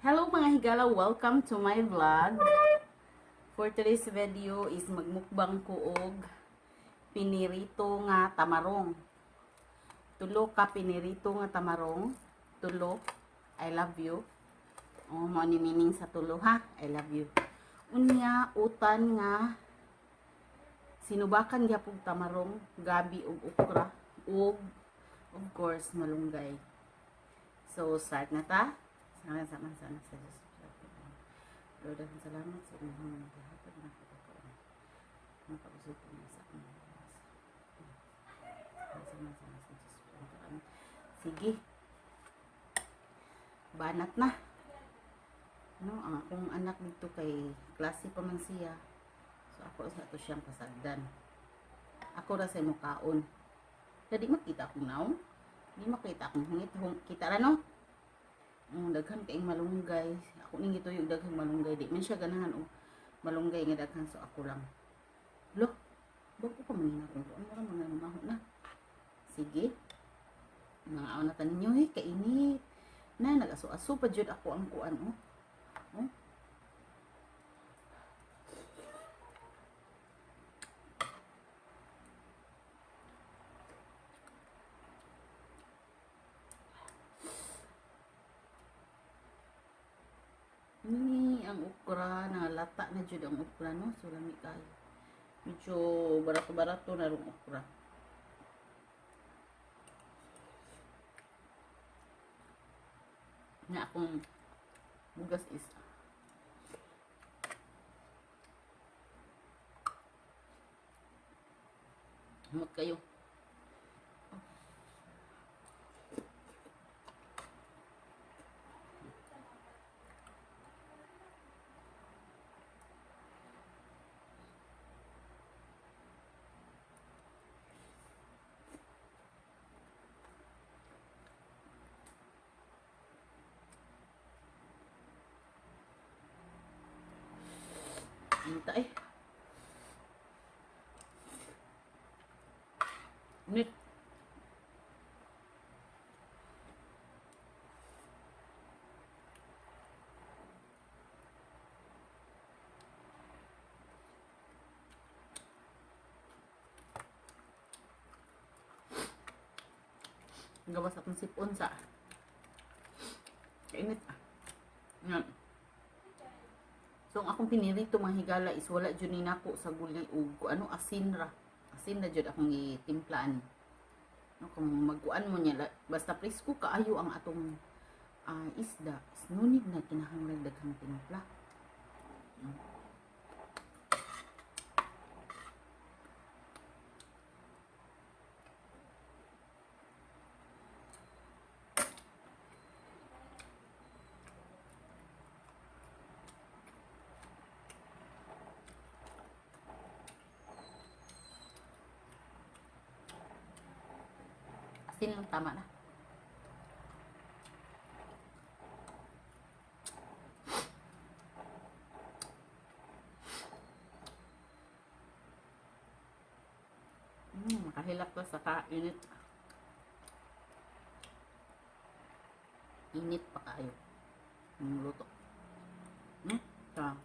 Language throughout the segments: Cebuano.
Hello, mga higala, welcome to my vlog. For today's video is magmukbang ko og pinirito nga tamarong. Tulo ka pinirito nga tamarong. Tulo. I love you. Oh, mao ni meaning sa tulo, ha. I love you. Unya, utan nga sinubakan gyapon tamarong, gabi ug okra ug of course malunggay. So start na ta. Sana sama sana sa Diyos. Lord, daghang salamat sa inyong gihatag na pagkaon. Makausog po niya sa akong lawas. Sama sama sa Diyos. Sige. Banat na. No, ang akong anak dito kay klase pa man siya. So ako sa to siyang pasagdan. Ako ra sa mukaon. Dadi makita akong naong. Di makita akong hungit. Hung, kita ra, no? Daghan kaayong malunggay. Ako ning gituyo daghang malunggay. Di man siya ganahan og malunggay nga daghan, so ako lang. Lo, bago pa man akong kuan ra mga numaho na. Sige. Mga na ta ninyo eh, kainit. Na nag-aso-aso pa jud ako ang kuan, oh. Oh. Ni ang okra, nalata na jud ang okra, no. So lami kayo. Medyo barato-barato na rong okra. Na akong bugas is humot kayo. Inta eh. Init. Gawas akong sipon sa kainit. Yan. So, ang akong pinirito, mga higala, is wala jud ni nako sa guli ug ano, asin ra. Asin na jud akong gitimplaan. No, kung magkuan mo niya, basta presko kaayo ang atong isda, is no need na kinahanglan daghang timpla. No? Asin lang, tama na. Makahilak ko sa kainit. Init pa kayo. Ang luto. Ta.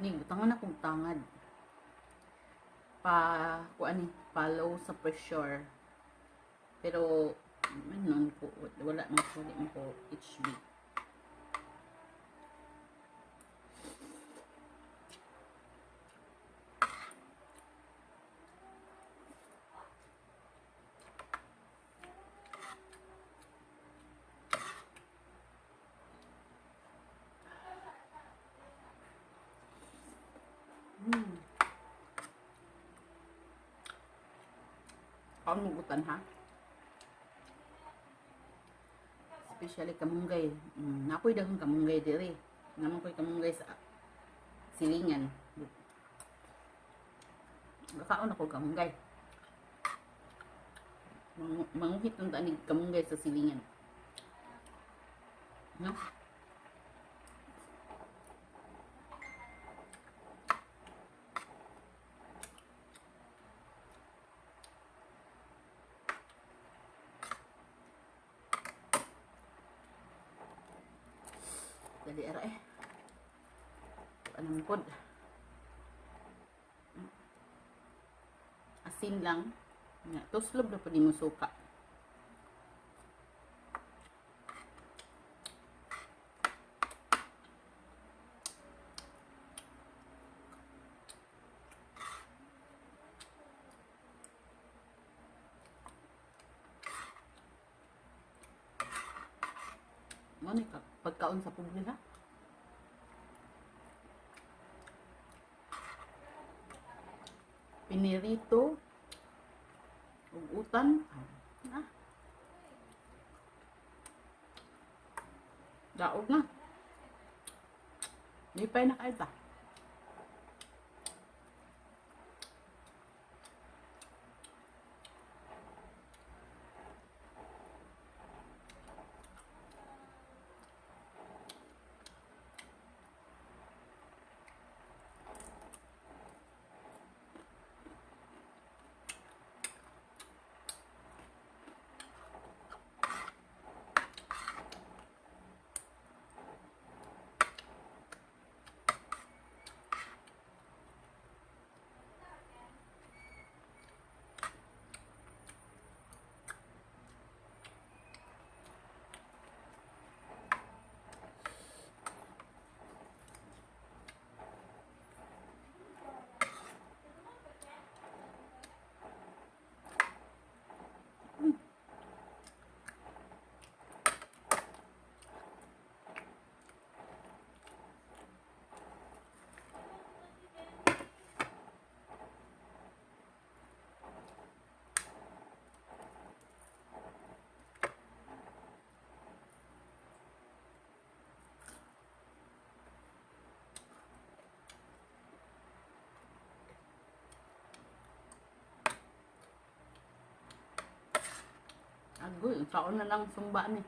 Ning butangan na kong tangad. Pa kuan ni, pa low sa pressure. Pero ano ko, wala man ko, di man ko HB. Kaon mo utan, ha? Especially kamunggay. Naa koy daghang kamunggay diri. Naa man koy kamunggay sa silingan. Gakaon ako kamunggay. Manguhit ng tanig kamunggay sa silingan. No? Dali ara eh. Anong pod? Asin lang. Nga, tuslob na pud nimo suka. Mao ni ka pagkaon sa pobre, ha? Pinirito ug utan. Ah. Daog na. Lipay na kayo ta. Agoy, kaon na lang sumba ni.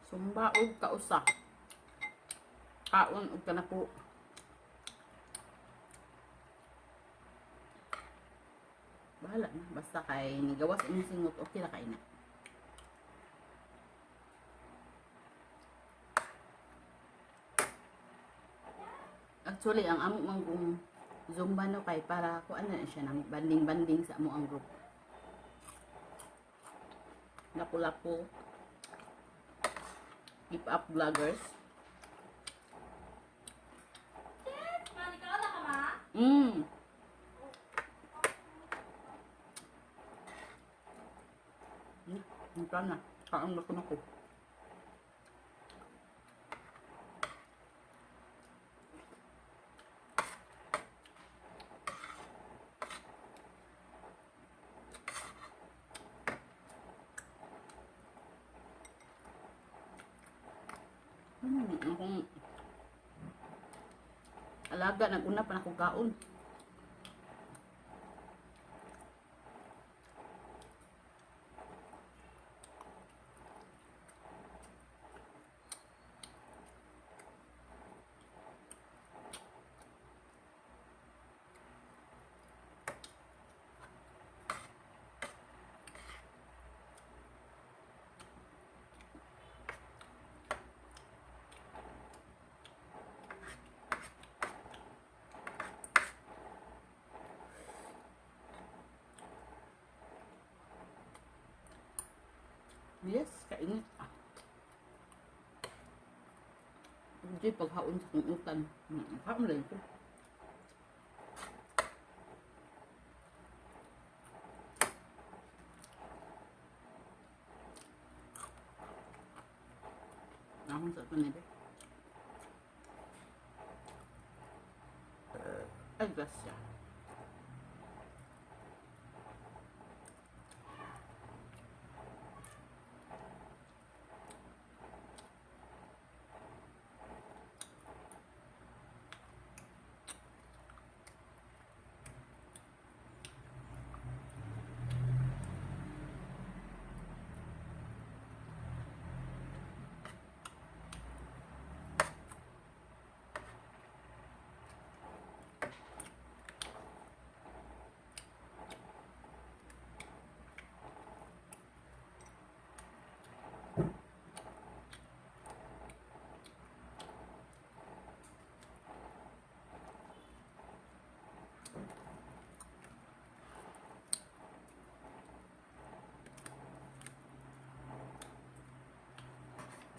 Sumba og kausa. Kaon og kanako. Bahala na. Basta kay nigawas imong singot, okay ra kay na. Actually, ang amo man kung Zumba, no, kay para kuan na siya nang bonding-bonding sa amo ang group. Lapu-lapu. Keep up, vloggers. Ma, ikaw na ka, ma? Ito na. Kaon na ko na ko. Akong alaga, nag-una pa na akong kaon. Yes, kainit. Ah. Hindi paghaon sa kong utan. Haon lang ko. Ahon sa ito nila. Ay, grasya.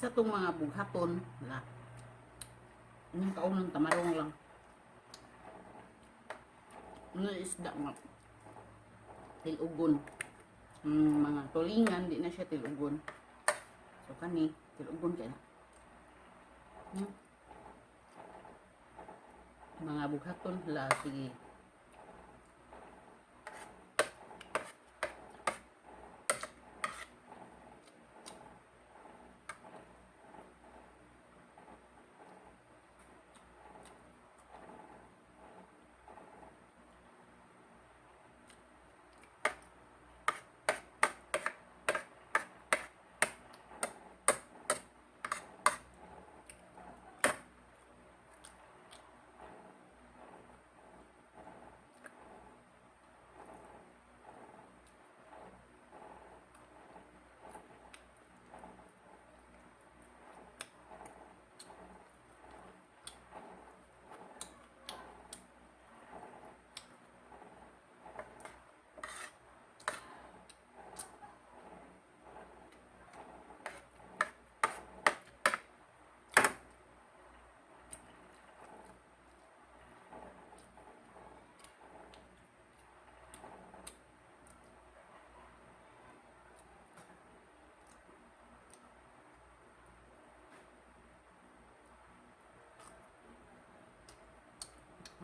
Sa itong mga bughaton, wala. Yung kaunang tamarong lang. Ano isda nga? Tilugon. Mga tulingan, di na siya tilugon. So kani, tilugon kaya na. Mga bughaton, hala, sige.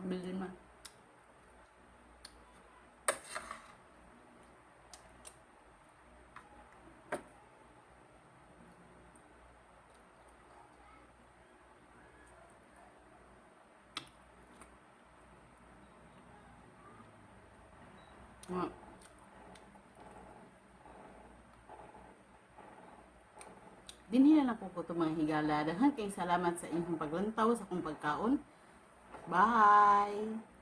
Bilin man. Nga. Dinhi na lang po ko itong mga higala. Daghan kayong salamat sa inyong paglantaw sa akong pagkaon. Bye!